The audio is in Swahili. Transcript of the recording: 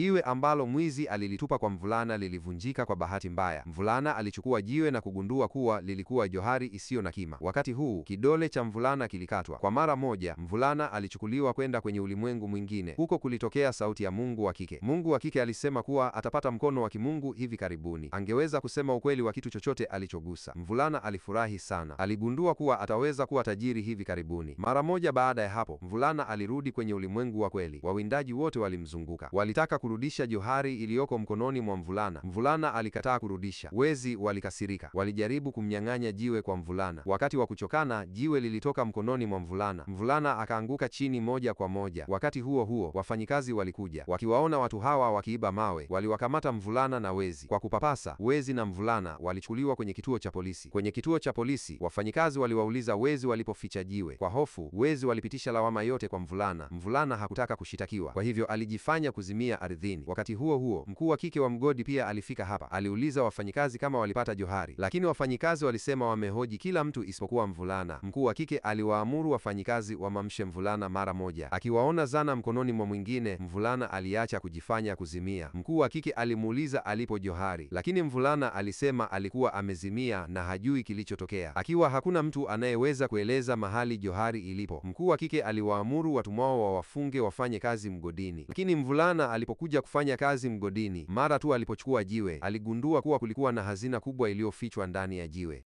Jiwe ambalo mwizi alilitupa kwa mvulana lilivunjika kwa bahati mbaya. Mvulana alichukua jiwe na kugundua kuwa lilikuwa johari isiyo na kima. Wakati huu kidole cha mvulana kilikatwa. Kwa mara moja, mvulana alichukuliwa kwenda kwenye ulimwengu mwingine. Huko kulitokea sauti ya Mungu wa kike. Mungu wa kike alisema kuwa atapata mkono wa kimungu hivi karibuni. Angeweza kusema ukweli wa kitu chochote alichogusa. Mvulana alifurahi sana. Aligundua kuwa ataweza kuwa tajiri hivi karibuni. Mara moja baada ya hapo, mvulana alirudi kwenye ulimwengu wa kweli. Wawindaji wote walimzunguka. Walitaka kurudisha johari iliyoko mkononi mwa mvulana. Mvulana alikataa kurudisha. Wezi walikasirika. Walijaribu kumnyang'anya jiwe kwa mvulana. Wakati wa kuchokana, jiwe lilitoka mkononi mwa mvulana. Mvulana akaanguka chini moja kwa moja. Wakati huo huo, wafanyikazi walikuja. Wakiwaona watu hawa wakiiba mawe, waliwakamata mvulana na wezi. Kwa kupapasa, wezi na mvulana walichukuliwa kwenye kituo cha polisi. Kwenye kituo cha polisi, wafanyikazi waliwauliza wezi walipoficha jiwe. Kwa hofu, wezi walipitisha lawama yote kwa mvulana. Mvulana hakutaka kushitakiwa, kwa hivyo alijifanya kuzimia ardhini. Wakati huo huo, mkuu wa kike wa mgodi pia alifika hapa. Aliuliza wafanyikazi kama walipata johari, lakini wafanyikazi walisema wamehoji kila mtu isipokuwa mvulana. Mkuu wa kike aliwaamuru wafanyikazi wamamshe mvulana mara moja. Akiwaona zana mkononi mwa mwingine, mvulana aliacha kujifanya kuzimia. Mkuu wa kike alimuuliza alipo johari, lakini mvulana alisema alikuwa amezimia na hajui kilichotokea, akiwa hakuna mtu anayeweza kueleza mahali johari ilipo. Mkuu wa kike aliwaamuru watumwao wawafunge wafanye kazi mgodini, lakini mvulana alipokuja kufanya kazi mgodini, mara tu alipochukua jiwe, aligundua kuwa kulikuwa na hazina kubwa iliyofichwa ndani ya jiwe.